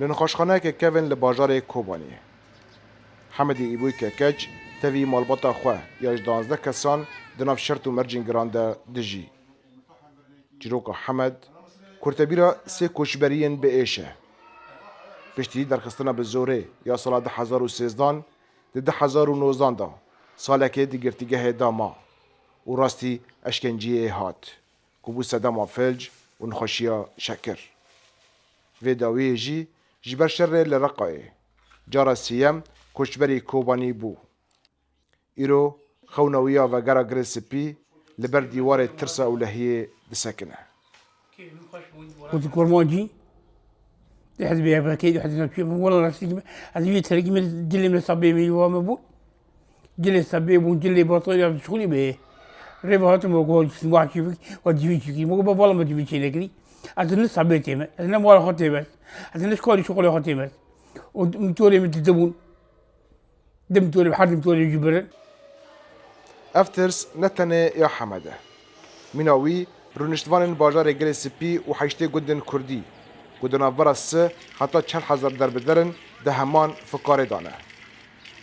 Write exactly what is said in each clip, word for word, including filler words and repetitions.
Li nexweşxaneyeke kevin li bajarê Kobaniyê. Hemedê Îboyî Kekeç tevî malbata xwe ya ji danzdeh kesan di nav şert û mercên giran de dijî. Çîroka Hemed, kurtebîra sê koçberiyên bi êş e. Piştî derxistina bi zorê ya sala du hezar û sêzdan, di du hezar û nozdan de salekê di girtîgehê de ma û rastî eşkenciyê hat, ku bû sedema filc û nexweşiya şekir. Vê dawiyê jî ji ber şerê li Reqayê cara sêyem koçberî Kobanî bû. Îro xewna wî ya vegera Girê Spî li ber dîwarê tirsa ewlehiyê disekine. Wekî kurmancî, di hizbê Y P K'ê, di hizbê navçeyê, min wela rastî kime, ez vê terekî min dilê min sabê min yuva min bû. Dilê sabê bûn, dilê batalya şixulî bê. Rê ve hatim ve goha çî, wahşî ve, ve civî çîkî. Min got, "Baba, wela min civî çê nekirî. Ez ne sabê tême, ez ne mala xwe tême, ez ne şikarî şixulê xwe tême." Û motorê min didibûn. Di motorê, her di motorê jî birin. Ev tirs ne tenê ya Hemed e. Mîna wî rûniştvanên bajarê Girê Spî û heştê gundên Kurdî, ku di navbera sih heta çar hezar derbider in, di heman fikarê de ne.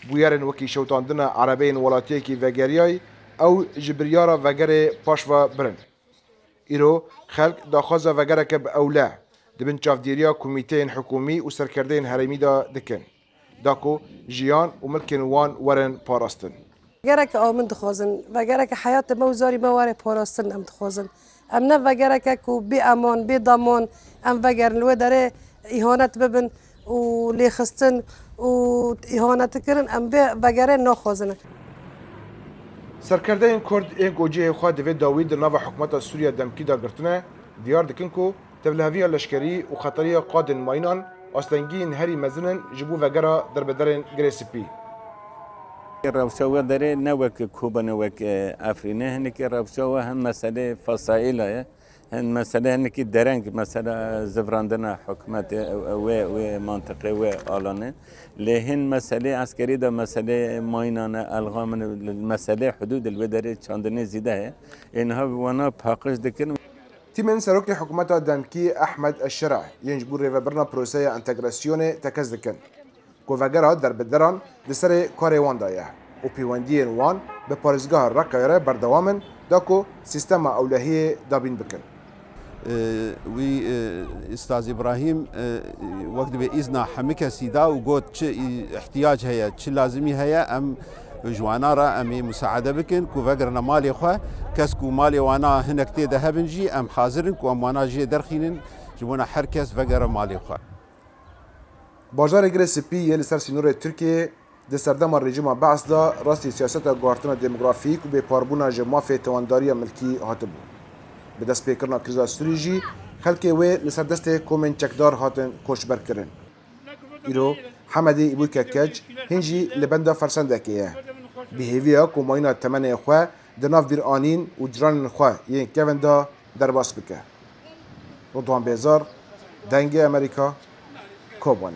Bûyerên wekî şewitandina erebeyên welatiyekî vegeriyayî, ew ji biryara vegerê paş ve birin. Îro xelk daxwaza vegereke bi ewle di bin çavdêriya komîteyên hikûmî û serkerdeyên herêmî de dikin, da ku jiyan û milkên wan werin parastin. Vegereke aw min dixwazin, vegereke heyatê me û zarî me were parastin em dixwazin. Em ne vegereke ku bê eman, bê daman em vegerin, li wê derê îhanet bibin û lêxistin û îhanetkirin, em vê vegerê naxwazin. Serkerdeyên Kurd ên ku cihê xwe di vê dawî di nava hikûmeta Sûriya demkî de girtine, diyar dikin ku tevliheviya leşkerî û xeteriya qadên mayînan astengiyên herî mezin in ji bo vegera derbiderên Girê Spî. Rewşa we derê ne wek Kobanê, wek Efrînê, hinekî rewşa we hin meselê fesaîla ye. Hin mesele hinekî dereng, mesela zivrandina hikûmetê, wê, wê mantiqê, wê alanê. Lê hin meselê eskerî de, meselê mayînan e, elxam in, meselê hudûd li wê derê çandinê zêde heye. Ê niha wana paqij dikin. Tîmên serokê hikûmeta demkî Ehmed Eşşereh yên ji bo rêvebirina proseya entegrasyonê tekez dikin. Ku vegera derbideran di serê karê wan de ye û pêwendiyên wan bi parêzgeha Reqayê re berdewam in, da ku sîstema ewlehiyê dabîn bikin. Wî Îstaz Îbrahîm wek dibê îzna hemî kesî da û got, çi îhtiyac heye, çi lazimî heye, em ji wana re em ê musaade bikin ku vegerine malê xwe. Kes ku malê wana hinek tê de hebin jî, em hazir in ku em wana jê derxînin, ji bona her kes vegere malê xwe. Bajarê Girê Spî yê li ser sînorê Tirkiyeyê di serdema rejîma Be'es de rastî siyaseta guhertina demografîk û bêparbûna ji mafê tewandariya milkî hatibû. Bi destpêkirina krîza Sûrî jî xelkê wê li ser destê komên çekdar hatin koçberkirin. Îro Hemedê Îbû Kekeç hîn jî li benda fersendekê ye. Bi hêviya ku mayîna temenê xwe di nav bîranîn û ciranên xwe yên kevin de derbas bike. Ridwan Bêzar, Dengê Amerîka, Kobanî.